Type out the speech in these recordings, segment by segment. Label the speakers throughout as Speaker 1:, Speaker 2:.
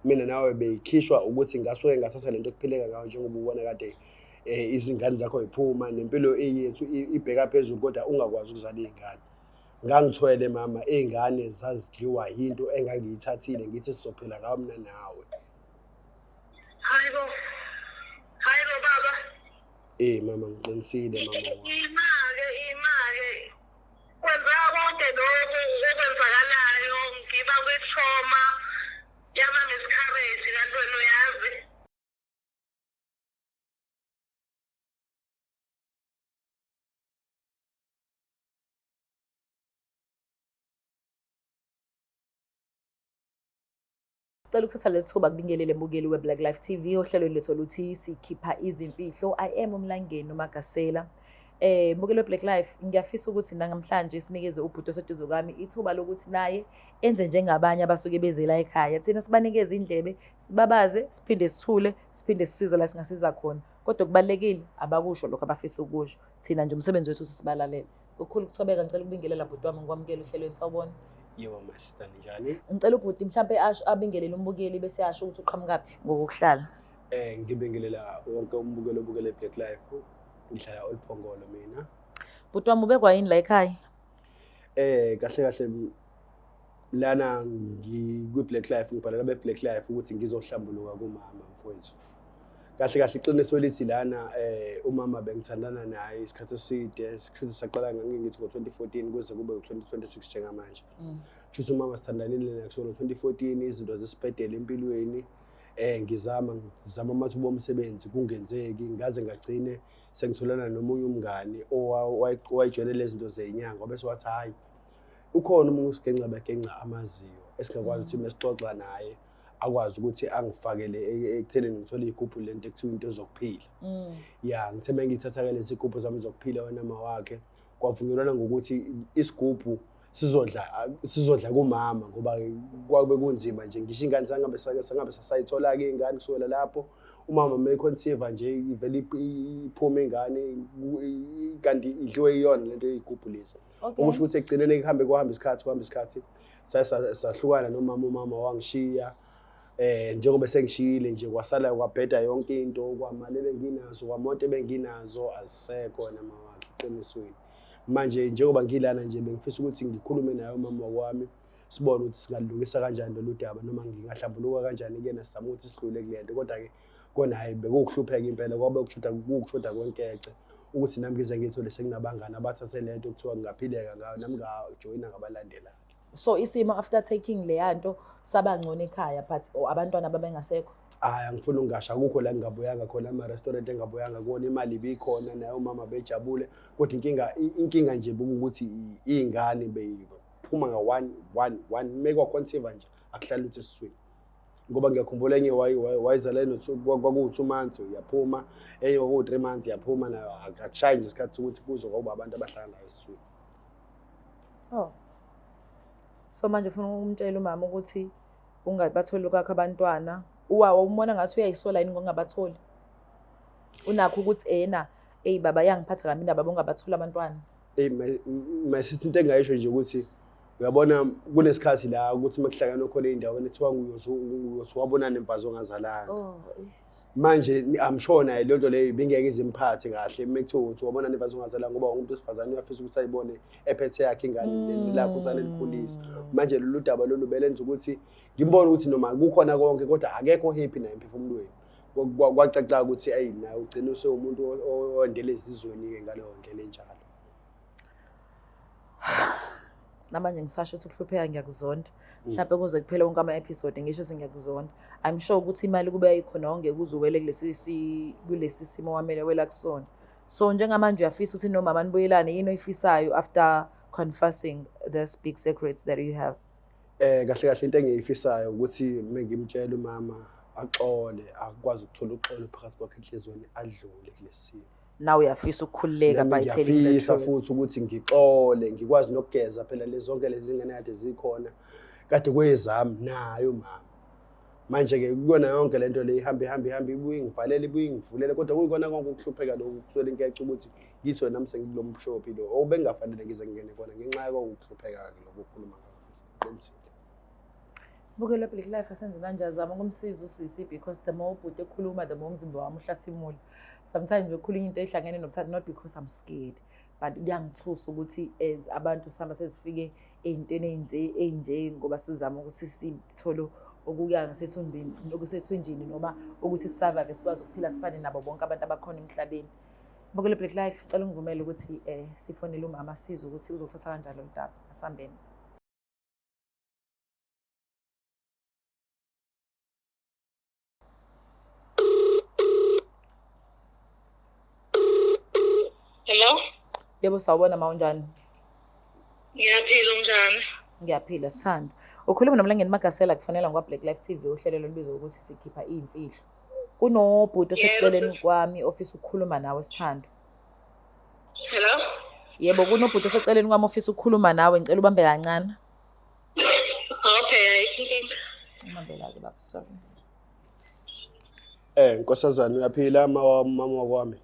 Speaker 1: Mina nawe beyikhishwa ukuthi ngasuke ngathatha lento ekuphileka ngayo, njengoba ubona kade izingane zakho ziphuma nempilo eyethu ibheka phezulu, kodwa ungakwazi ukuzala iy'ngane. Ngangithwele mama, iy'ngane zazidliwa yinto engangiyithathile ngithi sizophila ngayo mina nawe.
Speaker 2: Hayi bo, hayi bo baba.
Speaker 1: Mama, ngiqinisile mama wami.
Speaker 2: Ima-ke, ima-ke. Kwenzeka konke lokhu okwenzakalayo, ngiba kwi-trauma yama-miscarriage, kanti wena uyazi.
Speaker 3: Cela ukuthatha leli thuba kubingelele mbukeli we-Black Life TV ohlelweni lethu oluthi sikhipha izimfihlo. I am uMlangeni uMagasela. Mbukeli we-Black Life, ngiyafisa ukuthi namhlanje sinikeze ubhuti oseduze kwami ithuba lokuthi naye enze njengabanye abasuke bezela ekhaya. Thina sibanikeze indlebe, sibabaze, siphinde sithule, siphinde sisize la singasiza khona. Kodwa kubalulekile abakusho lokho abafisa ukusho. Thina nje umsebenzi wethu sisibalalele. Ngokukhulu ukuthobeka ngicela ukubingelela bhuti wami, ngikwamukele ohlelweni, sawubona.
Speaker 1: Yebo masista, ninjani?
Speaker 3: Ngicela ubhuti mhlampe asho abingelele umbukeli bese asho ukuthi uqhamukaphi ngokuhlala.
Speaker 1: Ngibingelela wonke umbukeli obukele Black Life. Ngihlala Oliphongolo mina.
Speaker 3: Bhuti wami ubekwa yini la ekhaya?
Speaker 1: Kahle kahle lana ngikwi Black Life, ngibhalela be Black Life ukuthi ngizohlambuluka kumama mfowethu. Kahle kahle iqiniso lithi lana umama bengithandana naye isikhathi eside, kushuthi saqala ngangithi ngo-2014 kuze kube u-2026 njengamanje. Kushuthi umama sithandanile naye kusukela ngo-2014, izinto zisibhedele empilweni. Ngizama amathuba omsebenzi kungenzeki, ngaze ngagcine sengitholana nomunye umngani owayejwayele lezi zinto zenyanga, bese wathi hayi ukhona umuntu osigenca begenca amaziyo esingakwazi ukuthi mesixoxa naye akwazi ukuthi angifakele ekuthenini ngithole igubhu lento ekuthiwa into zokuphila. Ya, ngithe mengithatha-ke lezi gubhu zami zokuphila wena ma wakhe, kwavunyelwana ngokuthi isigubhu sizodla kumama ngoba kwabe kunzima nje, ngisho ingane sangabe sasayithola-ke ingane kusukela lapho. Umama meyiconceive nje ivele iphume ingane kanti idliwe iyona lento yey'gubhu lezi. Okusho ukuthi ekugcineni kuhambe kuhamba isikhathi sahlukana nomama, umama wangishiya. Njengoba sengishiyile nje kwasala kwabheda yonke into, kwamali ebenginazo, kwamoto ebenginazo azisekho nama wakhe eqinisweni. Manje njengoba ngilana nje bengifisa ukuthi ngikhulume naye umama wami, sibone ukuthi singalungisa kanjani lolu daba noma ngingahlambuluka kanjani kuyena, sizame ukuthi sidlule kule nto. Kodwa-ke kona hhayi bekuwukuhlupheka impela, kwabe kuwukushoda kwenkece ukuthi nami ngize ngithole sekunabangani abathathe le nto kuthiwa ngingaphileka ngayo, nami ngajoyina ngabalandela.
Speaker 3: So isimo after taking leya nto saba ngcono ekhaya, but abantwana babengasekho?
Speaker 1: Hhayi, angifuni ukungasho, akukho la ngingabuyanga khona, ama-restaurant engabuyanga kuwona, imali ibikhona naye umama bejabule. Kodwa inkinga nje bekuwukuthi iy'ngane beyiphuma nga-one, one, one, mekwa-conceive nje akuhlali lutho esiswini. Ngoba ngiyakhumbula enye wayizala kwakuwu-2 months yaphuma, enye kwakuwu-3 months yaphuma, nayo akushayi nje isikhathi sokuthi kuze kwaba abantu abahlala nayo esiswini.
Speaker 3: Oh. So manje ufuna ukumtshela umama ukuthi ungabatholi kwakho abantwana, uwumona ngathi uyayisola yini ngokungabatholi? Unakho ukuthi ena, eyi baba yangiphatha kabi indaba ungabatholi abantwana.
Speaker 1: Eyi, my sister, into engayisho nje ukuthi uyabona kunesikhathi la ukuthi makuhlangana khona ey'ndaweni ekuthiwa uyothi wabona nemfazi ongazalanga. Manje I'm sure naye leyo nto leyo ibingeke ize imphathe kahle uma kuthiwa uthi wabona nemfazi ongazalanga, ngoba umuntu wesifazane uyafisa ukuthi ayibone ephethe yakhe ingane lakhe usane likhulisa. Manje lolu daba lolu belenza ukuthi ngimbone ukuthi noma kukhona konke kodwa akekho happy naye emphefumulweni. Kwacaca ukuthi ayi naye ugcina usewumuntu ondele ezizweni-ke ngaleyo ndlela enjalo.
Speaker 3: Namanje ngisasho ukuthi ukuhlupheka ngiyakuzonda. Mhlawumbe kuze kuphele wonke ama-episode ngisho sengiyakuzonda. I'm sure ukuthi imali kube yayikhona wonke kuze uwele kulesi simo wamele wela kusona. So njengamanje uyafisa ukuthi nomama nibuyelane, yini oyifisayo after confessing this big secrets that you have?
Speaker 1: Kahle kahle into engiyifisayo ukuthi mengimtshela umama axole, akwazi ukuthola uxolo phakathi kwakhe enhliziyweni, adlule kulesi simo.
Speaker 3: Nawe uyafisa ukukhululeka
Speaker 1: Nami
Speaker 3: by telling the
Speaker 1: ngiyafisa
Speaker 3: truth.
Speaker 1: futhi ukuthi ngixole, ngikwazi nokugeza phela lezi zonke lezi zingane kade zikhona kade kwezami naye umama. Manje-ke kuyona yonke lento le ihambe ihambe ihambe ibuye ingivalele ibuye ingivulele, kodwa kuyikona konke ukuhlupheka lokhu kuswela inkece ukuthi ngithi wena nami sengikulo mshophi lo obengafanele ngize ngingene khona ngenxa yako ukuhlupheka-ke lokhu okukhuluma ngakho. Qinisile.
Speaker 3: Bukela Black Life, asenze kanje, azama ukumsiza usisi, because the more ubhuti ekhuluma, the more umzimba wami uhlasimula. Sometimes bekhulunywa into ehlangene nobuthakathi, not because I'm scared, but kuyangithusa ukuthi as abantu sihamba sesifike ey'ntweni ey'nje ngoba sizama ukuthi sithole okuya ngasethunjini, okusethunjini, noma ukuthi si-survive, sikwazi ukuphila sifane nabo bonke abantu abakhona emhlabeni. Bukela Black Life, cela ungivumele ukuthi sifonele umama, sizwe ukuthi uzothatha kanjani lolu daba. Asambeni.
Speaker 2: Hello?
Speaker 3: Yebo, sawubona ma, unjani?
Speaker 2: Ngiyaphila, unjani?
Speaker 3: Ngiyaphila, sithando. Ukhuluma noMlangeni Magasela, kufanele ngwa Black Life TV, uhlelo lolubizwa ukuthi sikhipha iy'mfihlo. Kunobhuti oseceleni kwami ofisa ukukhuluma nawe, sithando.
Speaker 2: Hello?
Speaker 3: Yebo, kunobhuti oseceleni kwami ofisa ukukhuluma nawe, ngicela ubambe kancane.
Speaker 2: Okay, ayikho inkinga.
Speaker 3: Ubambe la-ke baba, sorry.
Speaker 1: Nkosazana, uyaphila mama wakwami?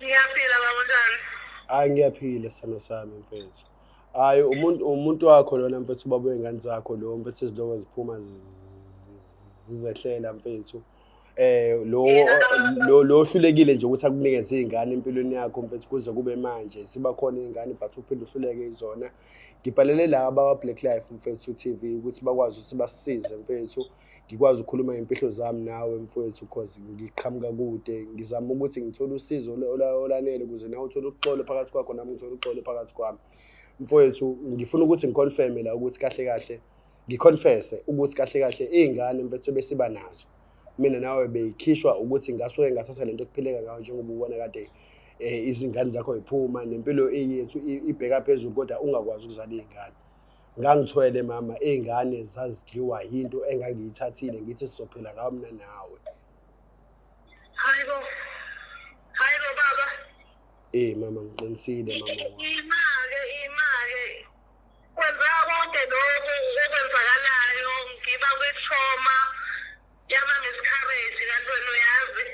Speaker 2: Ngiyaphila baba, unjani?
Speaker 1: Hayi, ngiyaphila sithando sami mfethu. Hayi, umuntu wakho lona mfethu, ubaba wey'ngane zakho lo mfethu, eziloko ziphuma zizehlela mfethu. Lo ohlulekile nje ukuthi akunikeze iy'ngane empilweni yakho mfethu kuze kube manje, ziba khona iy'ngane but uphinde uhluleke izona. Ngibhalele laba bakwa-Black Life mfethu TV ukuthi bakwazi ukuthi basisize mfethu, ngikwazi ukukhuluma ngey'mfihlo zami nawe mfethu, cause ngiqhamuka kude, ngizama ukuthi ngithole usizo olanele ukuze nawe uthole uxolo phakathi kwakho, nami ngithole uxolo phakathi kwami. Mfowethu, ngifuna ukuthi ngi-confirm-e la ukuthi kahle kahle, ngi-confess-e ukuthi kahle kahle iy'ngane mfethu ebesiba nazo mina nawe beyikhishwa ukuthi ngasuke ngathatha lento ekuphileka ngayo, njengoba ubona kade izingane zakho yiphuma nempilo eyethu ibheka phezulu, kodwa ungakwazi ukuzala iy'ngane. Ngangithwele mama, iy'ngane zazidliwa yinto engangiyithathile ngithi sizophila ngayo mina nawe.
Speaker 2: Hayibo. Hayibo baba.
Speaker 1: Mama, ngiqinisile mama wami.
Speaker 2: Ima-ke. Kwenzeka konke lokhu okwenzakalayo, ngiba kwi-trauma yama-miscarriage, kanti wena uyazi.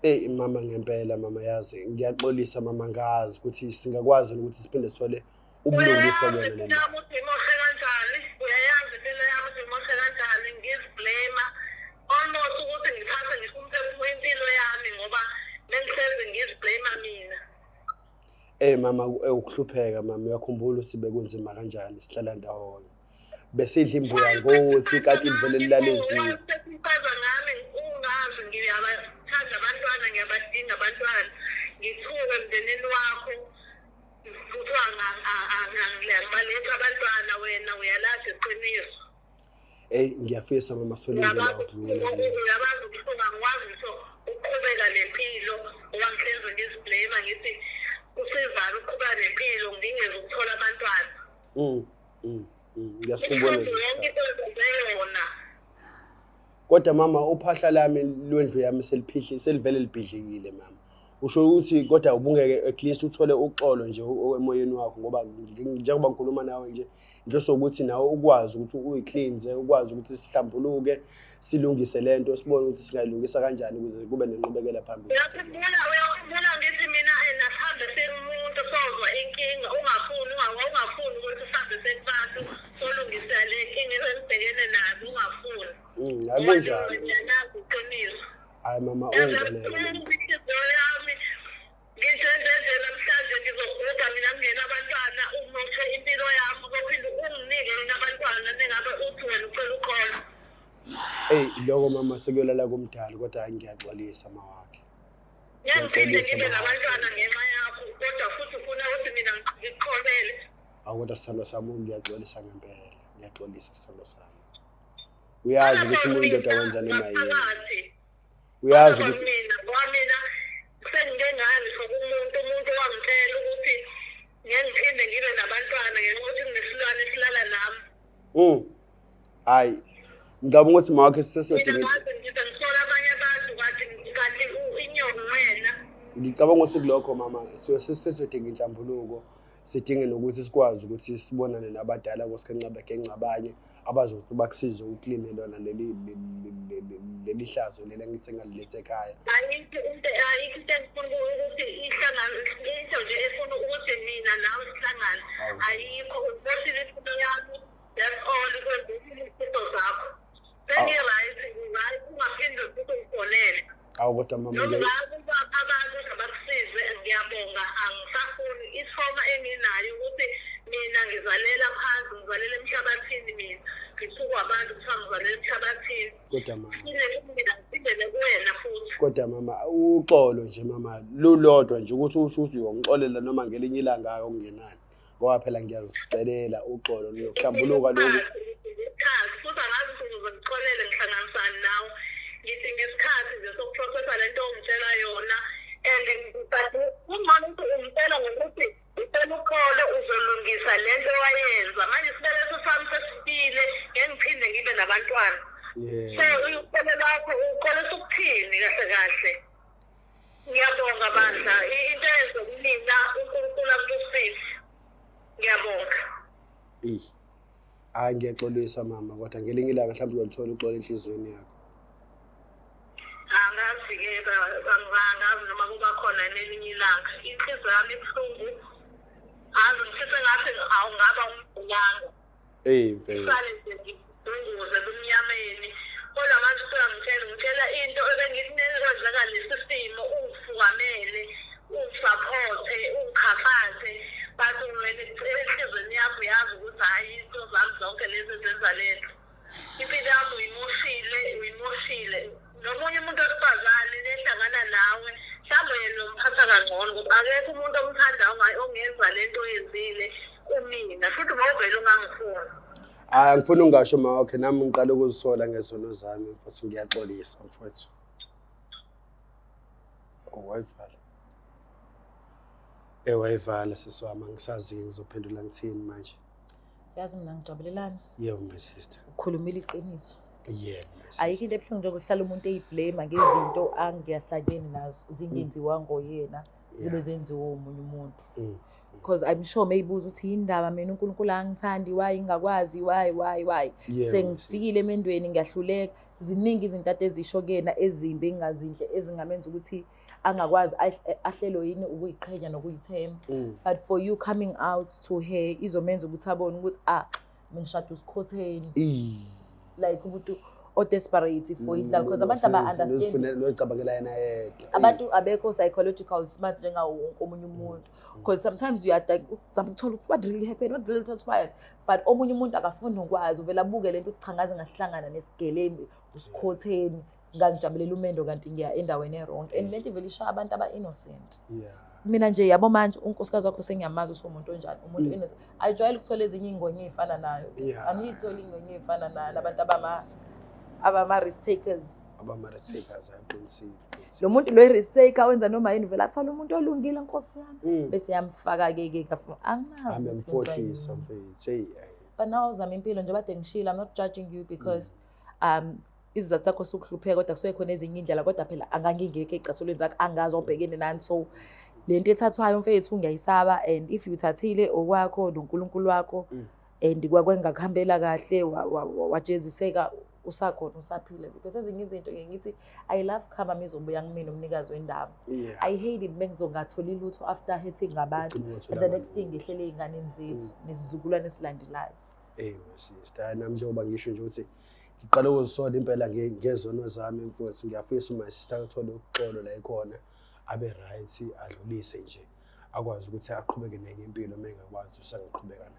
Speaker 1: Eyi mama, ngempela mama, yazi ngiyaxolisa mama, ngazi ukuthi singakwazi ukuthi siphinde sithole ubulungiswa
Speaker 2: Uyayazi
Speaker 1: kuyona le
Speaker 2: impilo
Speaker 1: ndaba.
Speaker 2: yami ukuthi imoshe kanjani. Uyayazi impilo yami ukuthi imoshe kanjani. Ngizi-blame almost ukuthi ngithathe ngisho umphefumulo impilo yami ngoba bengihlezi ngizi-blame mina.
Speaker 1: Mama, ukuhlupheka mama, uyakhumbula ukuthi bekunzima kanjani sihlala ndawonye. Besidla imbuya ngothi ikati livele lilale eziko.
Speaker 2: Uchaza ngami ungazi, ngiyabathanda abantwana, ngiyabadinga abantwana. Ngithuke emndenini wakho. Kuthiwa ngibaletha abantwana, wena uyalazi iqiniso.
Speaker 1: Eyi, ngiyafisa mama sithole indlela yokudlula le.
Speaker 2: Uyabazi ubuhlungu, angikwazi ngisho ukuqhubeka nempilo ngoba ngihlezi ngizi-blame, ngithi kusivalo ukuqhubeka nempilo ngingeze ukuthola abantwana.
Speaker 1: Ngiyasikhumbula
Speaker 2: Ibuhlungu
Speaker 1: leso
Speaker 2: yonke
Speaker 1: sikhathi.
Speaker 2: into enzenze yona.
Speaker 1: Kodwa mama, uphahla lami lwendlu yami seliphihli, selivele libhidlikile mama. Usho ukuthi kodwa ubungeke at least uthole uxolo nje emoyeni wakho, ngoba njengoba ngikhuluma nawe nje, inhloso ukuthi nawe ukwazi ukuthi uyi-cleanse, ukwazi ukuthi sihlambuluke, silungise lento, sibone ukuthi singayilungisa kanjani ukuze kube nenqubekela phambili.
Speaker 2: Uyakhumbula ngithi mina nasihambe sekumuntu sozwa inkinga, ungafuni ukuthi sihambe sekubantu solungisa le nkinga esibhekene nazo, ungafuni.
Speaker 1: Akunjalo.
Speaker 2: Ngiyalazi iqiniso.
Speaker 1: Hayi mama,
Speaker 2: Yazi
Speaker 1: ungixolele mama.
Speaker 2: yabuhlungu inhliziyo yami. Ngizenze namhlanje ngizoguga mina ngingena abantwana, umoshe impilo yami, uzophinde unginike mina abantwana nengabe uthi wena ucela uxolo.
Speaker 1: Eyi, lokho mama sekuyolala komdala, kodwa hayi ngiyaxolisa mawakhe.
Speaker 2: Ngeke ngiphinde
Speaker 1: Ngiyaxolisa
Speaker 2: ngibe
Speaker 1: mawakhe.
Speaker 2: nabantwana ngenxa yakho, kodwa futhi ufuna ukuthi mina ngikuxolele.
Speaker 1: Awu kodwa sithandwa sami, ngiyaxolisa ngempela. Ngiyaxolisa sithandwa sami. Uyazi ukuthi umuntu indoda wenza noma yini.
Speaker 2: Ngaphakathi.
Speaker 1: Uyazi
Speaker 2: Kodwa
Speaker 1: ukuthi
Speaker 2: mina ngoba mina sengike ngangisho kumuntu, umuntu wangitshela ukuthi ngeke ngiphinde ngibe nabantwana ngenxa yokuthi nginesilwane esilala nami.
Speaker 1: Hayi, ngicabanga ukuthi mawakhe
Speaker 2: Mina
Speaker 1: sisesodinga
Speaker 2: ngaze ngize ngisola abanye abantu kanti inyoni wena.
Speaker 1: Ngicabanga ukuthi kulokho mama sesodinga inhlambuluko, sidinge nokuthi sikwazi ukuthi sibonane nabadala kosikhencabe gencabanye abazothi bakusize ukukline lona leli hlazo leli engithi engaliletha ekhaya.
Speaker 2: Ayikho into engifuna ukuthi ihlangane, into nje efuna ukuthi mina nawe sihlangane.
Speaker 1: Awu.
Speaker 2: Ayikho, umoshile impilo yami. That's all, kwenzekile izinto zakho. Sengi-right, ngi-right, ungaphinde futhi ungifonele.
Speaker 1: Awu kodwa mama,
Speaker 2: Noma ubapha abantu ukuthi abakusize, ngiyabonga, angisafuni. I-trauma enginayo ukuthi mina ngizalela phansi, ngizalela emhlabathini mina. Ngithukwa abantu kuthiwa ngizalela emhlabathini.
Speaker 1: Kodwa mama.
Speaker 2: Mina ngiphindele kuwena futhi.
Speaker 1: Kodwa mama, uxolo nje mama, lulodwa nje ukuthi usho ukuthi uyongixolela noma ngelinye ilanga okungenani. Ngoba phela ngiyazicelela uxolo nokuhlambuluka lokhu.
Speaker 2: Isikhathi futhi angazi ukuthi ngizongixolela ngihlanganisani nawe. Ngidinga isikhathi nje sokuprocessa lento ongitshela yona, and kungcono ukuthi ungitshela ngokuthi ucela uxolo, uzolungisa lento owayenza. Manje isibeletho sami sesifile, ngeke ngiphinde ngibe nabantwana. So ucele lakho uxolisa ukuthini kahle kahle? Ngiyabonga bandla, into eyenze kumina uNkulunkulu akubusise. Ngiyabonga.
Speaker 1: Hhayi, ngiyaxolisa mama, kodwa ngelinye ilanga mhlawumbe uyolithola uxolo enhliziyweni yakho.
Speaker 2: Angazi-ke, angazi noma kuba khona nelinye ilanga. Inhliziyo yami ibuhlungu, azi ngifise ngathi awungaba umgulanga.
Speaker 1: Eyi mfethu.
Speaker 2: Ngisale nje ngidunguze ebumnyameni. Kodwa manje usuyangitshela, ngitshela into ebengithi kwenzeka lesi simo, ungifukamele, ungisaphothe, ungikhafathe, but wena enhliziyweni yakho uyazi ukuthi hhayi, into zami zonke lezi ezenza lento. Impilo yami uyimoshile, uyimoshile. Nomunye umuntu wesifazane nehlangana nawe, mhlawumbe yena umphatha kangcono, ngoba akekho umuntu omthandayo ongenza lento oyenzile kumina, futhi bowuvele ungangifuni.
Speaker 1: Hhayi, angifuni ungasho ma, okay, nami ngiqala ukuzisola ngezono zami mfowethu, ngiyaxolisa mfowethu. Oh, wayivala. Wayivala sisi wami, angisazi-ke ngizophendula ngithini manje.
Speaker 3: Yazi mina ngijabulelani.
Speaker 1: Yebo my sister.
Speaker 3: Ukhulumile iqiniso.
Speaker 1: Yebo my sister.
Speaker 3: Ayikho into ebuhlungu njengokuhlala umuntu eyiblame ngezinto angiyahlangene nazo, zingenziwa ngoyena, zibe zenziwe omunye umuntu. Because I'm sure mayibuza ukuthi yindaba mina uNkulunkulu angithandi, why ngingakwazi, why. Sengifikile emendweni ngiyahluleka. Ziningi izinto ade ezisho kuyena ezimbi engazinhle ezingamenza ukuthi angakwazi ahlelo yini ukuyiqhenya nokuyithemba. But for you coming out to her izomenza ukuthi abone ukuthi ngishada usikhotheni. Like umuntu o-desperate for indlala, because abantu aba-understand.
Speaker 1: Nozicabangela yena yedwa.
Speaker 3: Abantu abekho psychological smart njengawo wonke omunye umuntu. Because sometimes you are uzama ukuthola ukuthi what really happened, what really transpired. But omunye umuntu akafuni ukwazi, uvele abuke lento ukuthi cha ngaze ngahlangana nesigelembe, usikhotheni, ngangijabulela umendo kanti ngiya endaweni e-wrong. And lento ivele ishaya abantu aba-innocent. Mina nje yabo manje unkosikazi wakho sengiyamazi usuwumuntu onjani, umuntu innocent. Ayijwayele ukuthola ezinye iy'ngwenya ey'fana nayo. Angiyitholi iy'ngwenya ey'fana nayo, abantu abama-risk takers.
Speaker 1: Abama-risk takers, aqinisile.
Speaker 3: Lo muntu lo risk taker wenza noma yini, vele athola umuntu olungile nkosi yami. Bese yamfaka-ke ke kafu. Angazi ukuthi kwenziwa yini.
Speaker 1: Amemfohlisa mfethu. Hey.
Speaker 3: But now uzama impilo nje bade ngishilo, I'm not judging you because isizathu sakho sokuhlupheka, kodwa kusuke khona ezinye indlela, kodwa phela angangingekho ey'cathulweni zakho, angazi obhekene nani. So lento ethathwayo mfethu ngiyayisaba, and if uthathile okwakho noNkulunkulu wakho and kwengakuhambela kahle, wajeziseka usakhona usaphila, because ezinye izinto ngeke ngithi I love karma mizobuya kumina umnikazi wendaba. I hate it mengizongatholi lutho after hitting abantu, and the next thing ngehlele ey'nganeni zethu nesizukulwane esilandelayo.
Speaker 1: Eyi sister, nami njengoba ngisho nje ukuthi ngiqale ukuzisola impela ngezono zami mfowethu, ngiyafisa uma sister athole uxolo la ekhona, abe right, adlulise nje, akwazi ukuthi aqhubeke nenye impilo uma engakwazi usangiqhubeka nayo.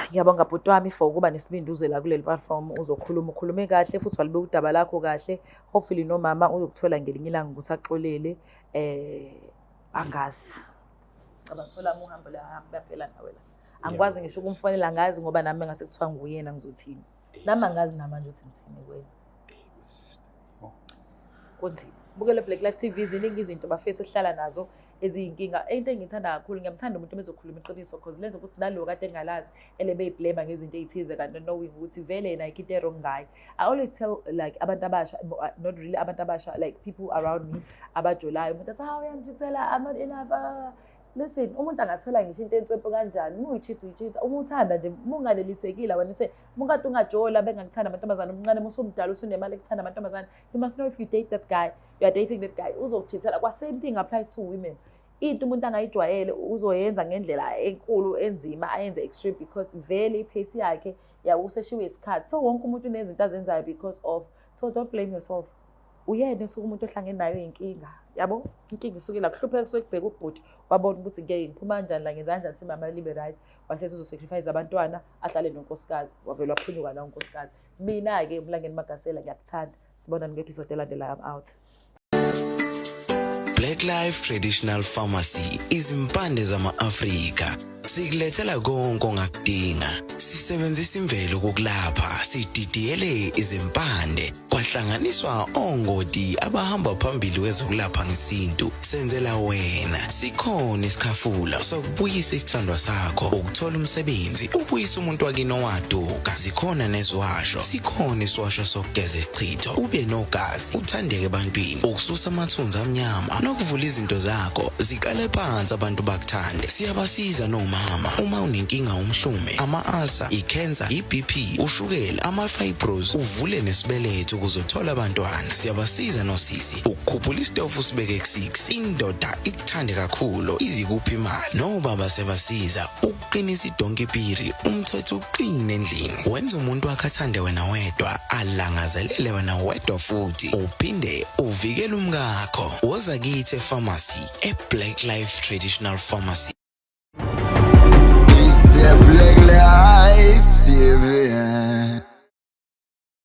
Speaker 3: Ngiyabonga bhuti wami for ukuba nesibindi uze la kuleli platform uzokhuluma, ukhulume kahle futhi walibeka udaba lakho kahle. Hopefully nomama uyokuthola ngelinye ilanga ukuthi axolele. Angazi. Abathola uhambo la hamba phela nawe la. Angikwazi ngisho ukumfonela, angazi ngoba nami ngase kuthiwa nguyena ngizothini. Nami angazi namanje ukuthi ngithini kuwena. Kunzima. Bukele Black Life TV, ziningi izinto bafethu esihlala nazo eziyinkinga. Into engiyithanda kakhulu, ngiyamthanda umuntu omezokhuluma iqiniso, because lenza ukuthi nalo kade engalazi elebe eyiblame ngezinto ey'thize kanti knowing ukuthi vele yena ayikho into e-wrong ngaye. I always tell like abantu abasha, not really abantu abasha, like people around me abajolayo, umuntu athi hawu uyangijithela, I'm not enough. Listen, umuntu angathola ngisho into enswempu kanjani, uma uyichitha uyichitha, uma uthanda nje, uma unganelisekile wena se, uma ukade ungajola bengakuthanda amantombazane omncane, uma usumdala usunemali ekuthanda amantombazane, you must know if you date that guy, you are dating that guy, uzokuchithela. Kwa same thing applies to women. Into umuntu angayijwayele uzoyenza ngendlela enkulu enzima, ayenze extreme, because vele i-pace yakhe yabo useshiwe isikhathi. So wonke umuntu unezinto azenzayo because of, so don't blame yourself. Uyena esuke umuntu ohlangene nayo iy'nkinga, yabo. Inkinga isuke la, kuhlupheka kusuke kubheka ubhuti, wabona ukuthi ngeke ngiphuma kanjani la, ngenza kanjani, simama libe right, wasethi uzo-sacrifice abantwana, ahlale nonkosikazi, wavele waphunyuka la unkosikazi. Mina-ke uMlangeni Magasela, ngiyakuthanda. Sibonani kwi-episode elandelayo. I'm out.
Speaker 4: Black Life Traditional Pharmacy, izimpande zama-Afrika. Sikulethela konke ongakudinga. Sisebenzisa imvelo ukukulapha, sididiyele izimpande, kwahlanganiswa ongoti abahamba phambili kwezokulapha ngesintu. Senzela wena. Sikhona isikhafula sokubuyisa isithandwa sakho, ukuthola umsebenzi, ubuyisa umuntu wakini owaduka. Zikhona neziwasho. Sikhona isiwasho sokugeza isichitho, ube nogazi, uthandeke ebantwini, ukususa amathunzi amnyama nokuvula izinto zakho ziqale phansi, abantu bakuthande. Siyabasiza nomama uma unenkinga, umhlume, ama-ulcer, i-cancer, i-BP, ushukela, ama-fibros, uvule nesibeletho ukuze uthole abantwana. Siyabasiza nosisi ukukhuphula isitofu sibeke ku-6, indoda ikuthande kakhulu, izikuphi imali. Nobaba siyabasiza ukuqinisa idonki piri, umthetho uqine endlini, wenza umuntu wakhe athande wena wedwa, alangazelele wena wedwa, futhi uphinde uvikele umkakho. Woza kithi e-pharmacy, e-Black Life Traditional Pharmacy.
Speaker 5: It's the Black Life TV.